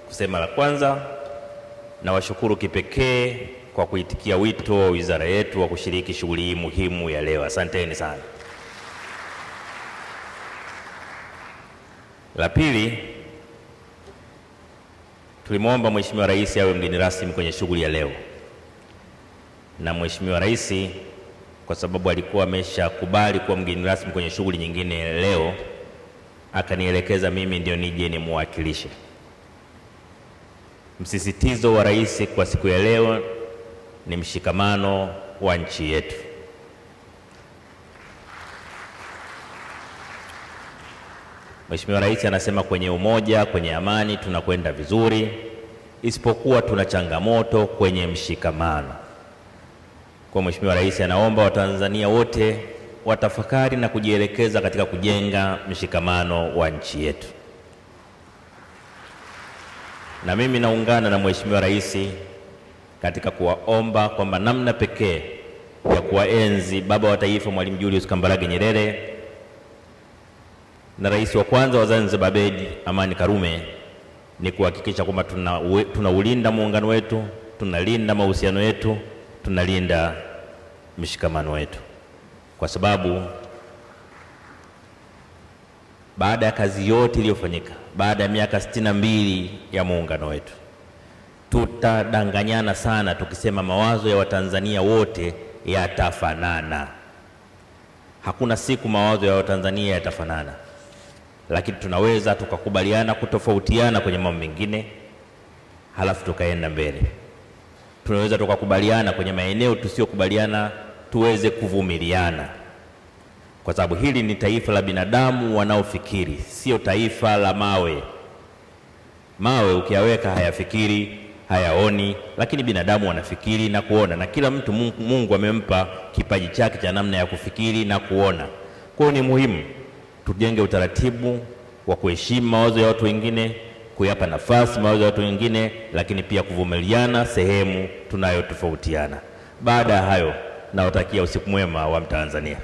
kusema la kwanza, nawashukuru kipekee kwa kuitikia wito wa wizara yetu wa kushiriki shughuli hii muhimu ya leo. Asanteni sana. La pili, tulimwomba Mheshimiwa Rais awe mgeni rasmi kwenye shughuli ya leo, na Mheshimiwa Rais kwa sababu alikuwa ameshakubali kuwa mgeni rasmi kwenye shughuli nyingine leo, akanielekeza mimi ndio nije nimwakilishe. Msisitizo wa Rais kwa siku ya leo ni mshikamano wa nchi yetu. Mheshimiwa Rais anasema kwenye umoja, kwenye amani tunakwenda vizuri, isipokuwa tuna changamoto kwenye mshikamano. Kwa Mheshimiwa Rais anaomba Watanzania wote watafakari na kujielekeza katika kujenga mshikamano wa nchi yetu. Na mimi naungana na Mheshimiwa Rais katika kuwaomba kwamba namna pekee ya kuwaenzi baba wa taifa Mwalimu Julius Kambarage Nyerere na rais wa kwanza wa Zanzibar Abeid Amani Karume ni kuhakikisha kwamba tunaulinda muungano wetu, tunalinda mahusiano yetu, tunalinda mshikamano wetu. Kwa sababu baada ya kazi yote iliyofanyika, baada ya miaka 62 ya muungano wetu, tutadanganyana sana tukisema mawazo ya Watanzania wote yatafanana. Hakuna siku mawazo ya Watanzania yatafanana, lakini tunaweza tukakubaliana kutofautiana kwenye mambo mengine halafu tukaenda mbele. Tunaweza tukakubaliana kwenye maeneo tusiyokubaliana, tuweze kuvumiliana, kwa sababu hili ni taifa la binadamu wanaofikiri, sio taifa la mawe. Mawe ukiyaweka hayafikiri, hayaoni, lakini binadamu wanafikiri na kuona, na kila mtu Mungu amempa kipaji chake cha namna ya kufikiri na kuona. Kwa hiyo ni muhimu tujenge utaratibu wa kuheshimu mawazo ya watu wengine, kuyapa nafasi mawazo ya watu wengine, lakini pia kuvumiliana sehemu tunayotofautiana. Baada ya hayo, nawatakia usiku mwema wa Mtanzania.